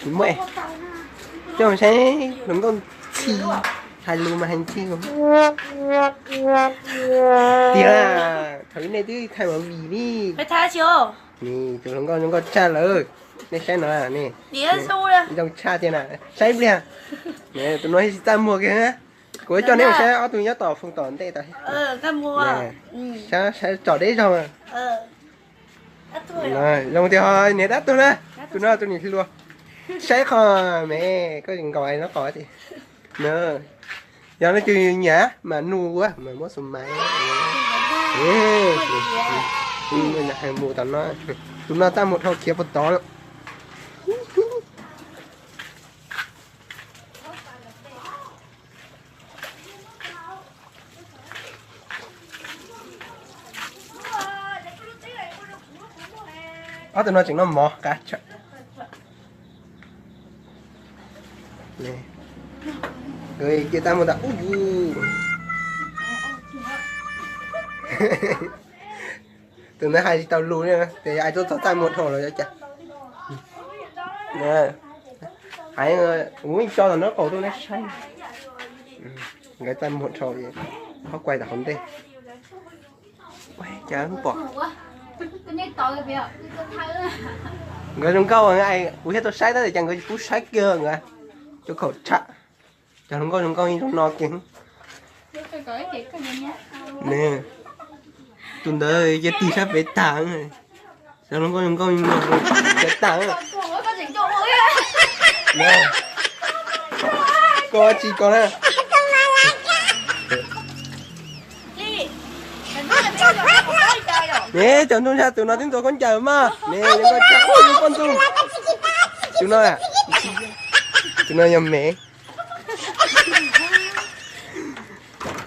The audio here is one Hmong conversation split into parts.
Muaj, coj saib hluas nkauj ntxhi, hais lus mas hais ntxhi. Tiag, thaum ub nej twb thaij movie li. Tus hluas nkauj zoo nkauj tshaj lawm, nej saib no ne, zoo tshaj tiag na, saib pliag. Tus no tsis txaj muag kiag. Kuv coj nej saib ob tug nyob tom foos tom ntej tas. Saib tsom deb zog. Zoo tiag, niam dab tuag na. Tus no tus niam hluas. Saib qhov me, koj nkaus no qhov tias, yog leej twg nyiam mas nug mas muab xu maiv. Tus no txaj muag dhau khiav puag tod lawm. Ob tug no tseem noj mov qab tshaj. Cia txaj muag tas ub yus. Tus ntawd hais tsis tau lus li, ces yog hais tuaj txog txaj muag dhau los yuav cas. Hais, kuv yeej tso tom nraub qaum tuaj neb saib. Nkawd txaj muag dhau, qhov kuaj tom hauv ntej. Cas pom nkawd zoo nkauj, kuv thiaj tau saib tab sis cas nkawd tsis pub saib kiag nkawd. Cov khaum tshaj, cov hluas nkauj zoo nkauj yeej zoo no kiag. Tus ntawd ces tig sab pem tag, cov hluas nkauj zoo nkauj yeej no pem tag. Koj tsis koj na. Ne cov ntuj ntsha tus no twb ntxuav khaub ncaws mas ne, poj ntxoog. Tus no, tus no yog me.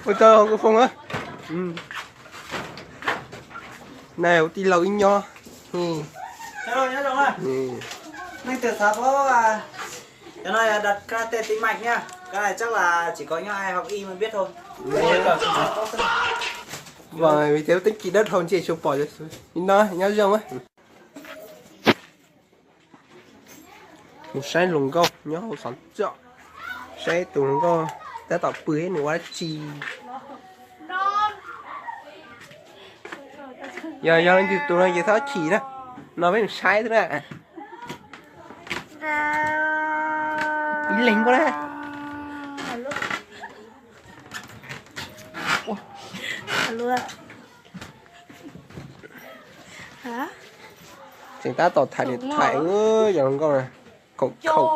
Ua tau hauv kuv foos. Nai, ua tij laug ib nyob. Cov no yog đặt tên tiếng Anh nha. Cái này chắc là chỉ có những ai học y mới biết thôi. Vâng, vì thế tính chị đất hồn chị sụp bỏ rồi. Nó nhớ dông á. Mus saib hluas nkauj nyob hauv xov txoj, saib tus hluas nkauj tab tom pw nws ua dab tsi. Yog, yog leej twg tus no ces txhob chim na, no peb mus saib xwb na. Ib leeg npaum na. Tseem tab tom tham điện thoại, yog hluas nkauj na, khaum khaum,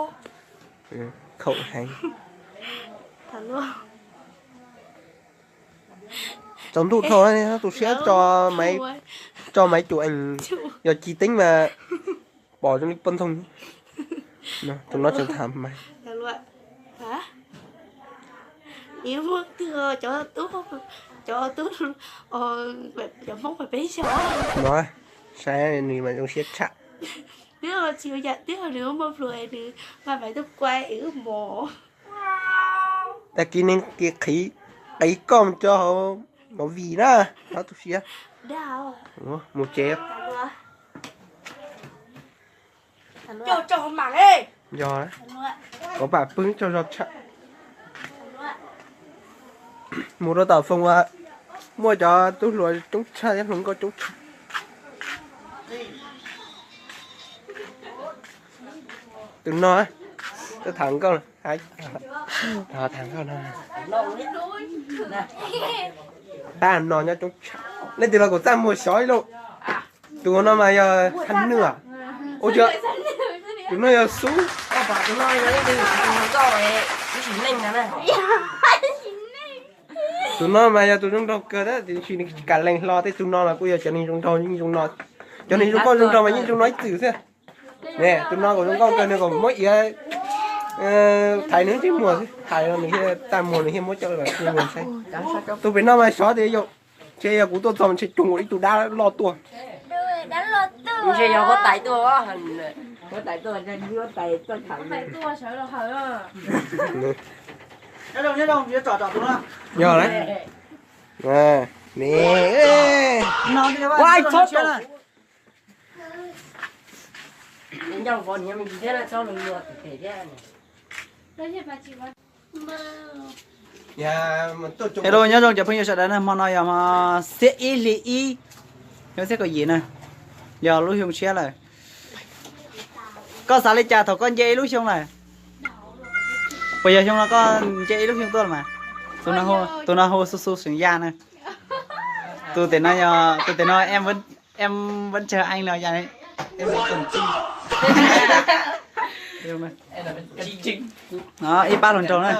khaum heev. Tsaus ntuj dhau, tu siab tso maiv cum, yog ci teeb mas pom zoo li poj ntxoog. Tus no tseem tham maiv. Cov tub, cov tub, cov Hmoob peb xyov. No, saib nws mas zoo siab tshaj. Twb tsis ua cas, twb nws muaj pluag nws nqa maiv tuaj kuaj wb mos. Tag kis neeg qiv, qiv koj mus tso hauv movie na, txhob tu siab. Mus tsev. Yog, kuv pam pw tsaug zog tshaj. Mus rau tom foos uas muaj cov tub hluas coob tshaj thiab hluas nkauj coob tshaj. Tus no, tuaj tham nkauj, tham nkauj no. Tab no nyob coob tshaj. Leej twg los kuv txaj muag xyov ib lub. Tus no mas yog Thaj Nwj. Ua, tus no yog Xub. Tus no mas yog tus zoo nraug kawg tab sis nws tsis kam lees hlo, tej tus no los kuj yog cov neeg zoo nraug yeej zoo no. Cov neeg zoo nkauj zoo nraug mas yeej zoo no ib txwm xwb. Ne, tus no kuj zoo nkauj kawg, nws kom muab iav thaiv nws ntsej muag xwb, thaiv nws txaj muag nws thiaj muab coj los ntsej muag saib. Tus pem no mas xyov tias yog, ntshe yog kuv tuaj txog ntshe cuag ib tug dab loj tuaj. Ntshe yog huab tais tuaj, huab tais tuaj, huab tais tuaj tham. Yog lawm. Ua, txhob Ncauj vov niam me ntsis thiab, txhob mus yuav pem thiab. Hello, nyob zoo cov phooj ywg sawv daws na, hmo no yog hmo xiab ib hli ib, xyoo xiab kaum yim na, yog lub xyoo tshiab lawm. Koj xav li cas thaum koj nce ib lub xyoo lawm? Puas yog xyoo no koj nce ib lub xyoo tuaj los mas? Tus no hu Xu Xu Xeem Yaj na. Tus tim no yog, tus tim no em vẫn, em vẫn chờ anh là ya, em vẫn còn tin. Ib pab hluas nraug na.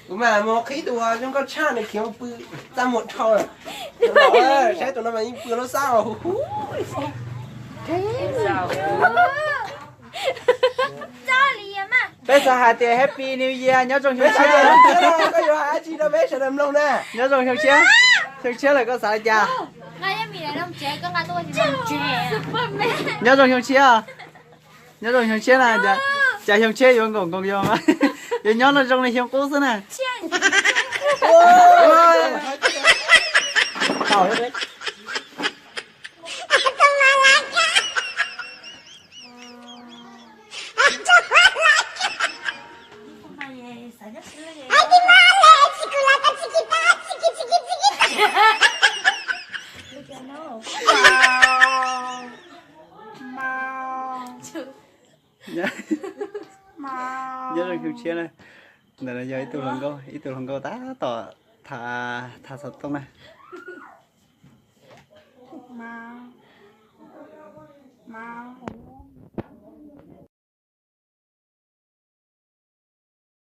Kuv mas mus qhib tus zoo nkauj tshaj nws khiav pw txaj muag dhau lawm. Saib tus no mas yeej pw lub xab os. Peb xav hais tias Happy New Year, nyob zoo xyoo tshiab. Koj yuav hais dab tsi rau peb sawv daws mloog na? Nyob zoo xyoo tshiab, xyoo tshiab lawm koj xav li cas? Nyob zoo xyoo tshiab, nyob zoo xyoo tshiab na, cas xyoo tshiab yuav nkoos nkoos yos, yuav nyob no zoo li xyoo qub xwb na. Nyob zoo xyoo tshiab na. Ntawm no yog ib tug hluas nkauj, ib tug hluas nkauj tab tom tha, tha xov tooj na.